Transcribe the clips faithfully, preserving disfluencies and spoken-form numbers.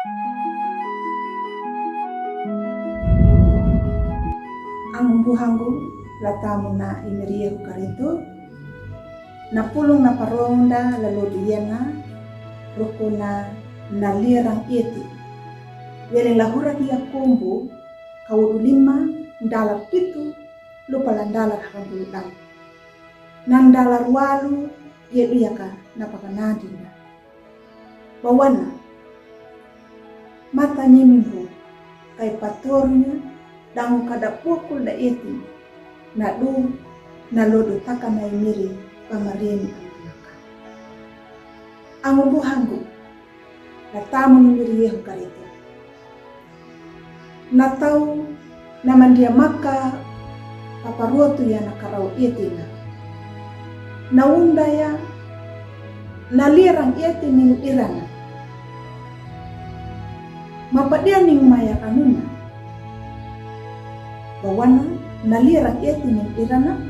Angu buhanggu, la tamu na i miri iehu Karitu, na pulung na parongda la lodu iana, ruku na na lirang ieti. Wele la hurat Yakobu, kawudu lima, ndala pitu, lupa la ndala hambulu dam. Na ndala rualu, iedu iaka na pakanadinda. Bawana, mata nyimimbu, kai patorunya, dangu kada pukul da ieti, na du, na lodu taka na i miri, pamarini amanaka. Angu buhanggu, la tamu ni miri iehu Karitu. Na tau, na mandia maka, paparuatu ia na karau ieti na. Na unda ia, na lirang ieti ningu irana. Mapadia ningu maya kanuna. Bawana, na lirang ieti ningu irana.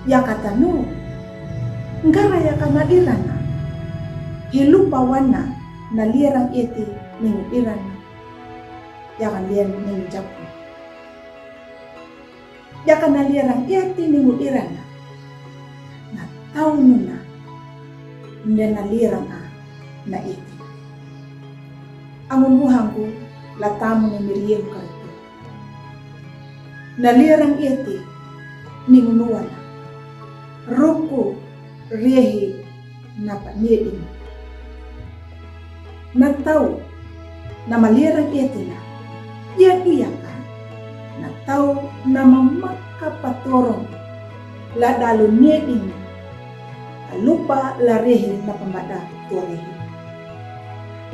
Ia katanu, ngara ia kana irana. Hilupa wana, na lirang ieti ningu irana. Ia kan lian ningu japu. Ia kana lirang ieti ningu irana. Na tau nuna. Nde na lirang a na ieti. Angu buhanggu, la tamu ni miri iehu Karitu. Na lirang ieti, ningu nuana. Ruku, riehi, na paniding. Na tau, na malirang ieti na. Iedu iaka, na tau, na mamaka patorong. La dalu niding. Lupa la riehi na pambada tua riehi.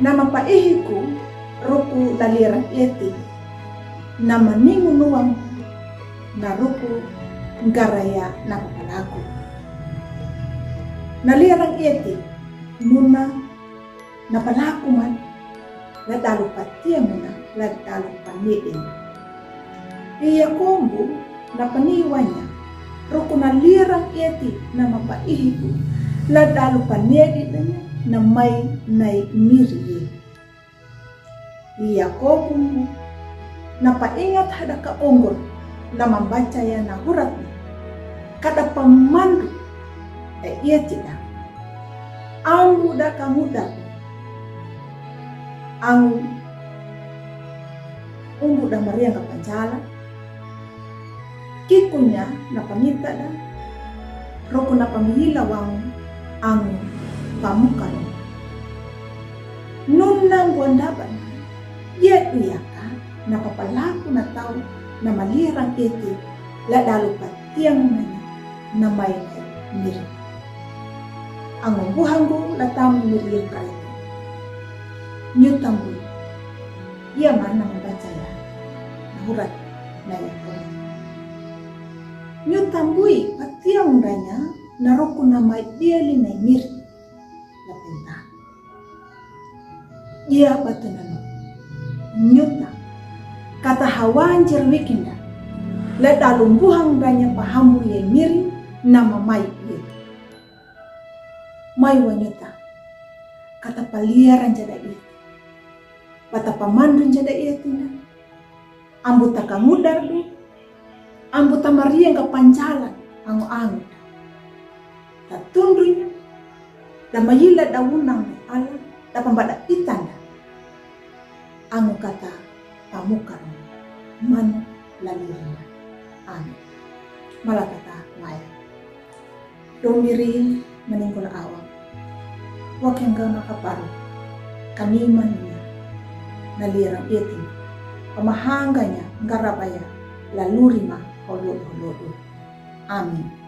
Na mapaihiku ruku na lirang ieti. Na maningu nuang na ruku ngara ia na papalaku. Na lirang ieti nuna na palaku man, la dalu patia muna, la dalu paniding. Ia Yakobu na paniwanya, ruku na lirang ieti na mapaihiku, la dalu paniding na mai na i miri. Ia Yakobu na paingat hada ka ongor na mambaca ia na hurat ni. Kada pamandu da ieti da. Ambu da kamuda. Angu umbu da marianga panjala. Kikunya na pamita da. Ruku na pamila wang angu pamuka. Nuna buanda bana. Iedu iaka na papalaku na tau na malirang ieti la dalu patiang nanya na mai miri. Angu buhanggu la tamu miri Karitu. Nyu tambui. Ia man na mambaca ia na hurat na ia kau. Nyu tambui patiang nanya na ruku na mai diali na i miri. La pinta. Ia batu nanu. Nyuta. Kata hawanjir wikinda. La dalu buhang danya pahamu ia i miri na mamai ia. Mai wa nyuta. Kata paliaran jada ia. Bata pamandu jada ia tina. Ambu taka mudar du. Ambu ta marianga panjalan angu-angu. Ta tundrunya. Da mayila da wunang ala da pambada itanda. Angu kata pamukar man lalirina. Amin. Malakata maya. Domiri maningkula awak. Wakianga makaparu. Kanimania. Na lirang ieti. Pamahanganya ngarabaya. Lalurima holodu-holodu. Amin.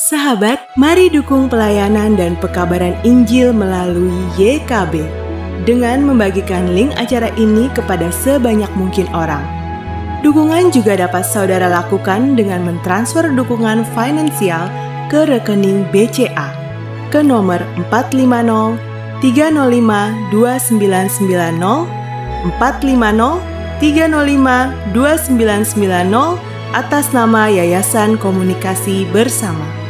Sahabat, mari dukung pelayanan dan pekabaran Injil melalui Y K B dengan membagikan link acara ini kepada sebanyak mungkin orang. Dukungan juga dapat saudara lakukan dengan mentransfer dukungan finansial ke rekening B C A ke nomor empat lima nol tiga nol lima dua sembilan sembilan nol, empat lima nol tiga nol lima dua sembilan sembilan nol, atas nama Yayasan Komunikasi Bersama.